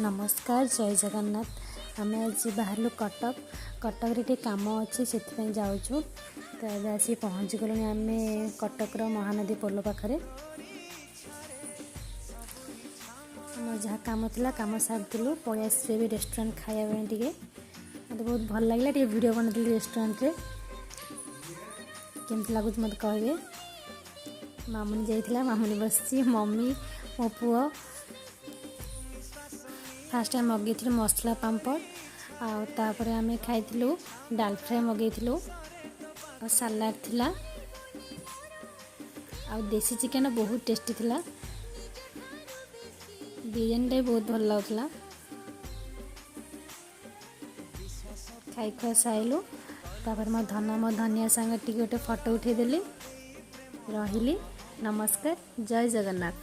ନମସ୍କାର, ଜୟ ଜଗନ୍ନାଥ। ଆମେ ଆଜି ବାହାରିଲୁ କଟକ। କଟକରେ ଟିକେ କାମ ଅଛି, ସେଥିପାଇଁ ଯାଉଛୁ। ତ ଏବେ ଆସିକି ପହଞ୍ଚିଗଲୁଣି ଆମେ କଟକର ମହାନଦୀ ପୋଲ ପାଖରେ। ଆମର ଯାହା କାମ ଥିଲା କାମ ସାରିଥିଲୁ, ପଳେଇ ଆସିଛୁ ଏବେ ରେଷ୍ଟୁରାଣ୍ଟ ଖାଇବା ପାଇଁ। ଟିକେ ମୋତେ ବହୁତ ଭଲ ଲାଗିଲା, ଟିକେ ଭିଡ଼ିଓ ବନେଇଥିଲି ରେଷ୍ଟୁରାଣ୍ଟରେ। କେମିତି ଲାଗୁଛି ମୋତେ କହିବେ। ମାମୁନି ଯାଇଥିଲା, ମାମୁନି ବସିଛି, ମମି, ମୋ ପୁଅ। ଫାଷ୍ଟ ଆମେ ମଗେଇଥିଲୁ ମସଲା ପାମ୍ପଡ଼, ଆଉ ତାପରେ ଆମେ ଖାଇଥିଲୁ ଡାଲ ଫ୍ରାଏ ମଗେଇଥିଲୁ, ଆଉ ସାଲାଡ଼ ଥିଲା, ଆଉ ଦେଶୀ ଚିକେନ୍ ବହୁତ ଟେଷ୍ଟି ଥିଲା। ବିରିୟାନୀଟା ବି ବହୁତ ଭଲ ଲାଗୁଥିଲା। ଖାଇ ଖୁଆ ସାଇଲୁ, ତାପରେ ମୋ ଧନ ମୋ ଧନିଆ ସାଙ୍ଗରେ ଟିକେ ଗୋଟେ ଫଟୋ ଉଠେଇଦେଲି। ରହିଲି, ନମସ୍କାର, ଜୟ ଜଗନ୍ନାଥ।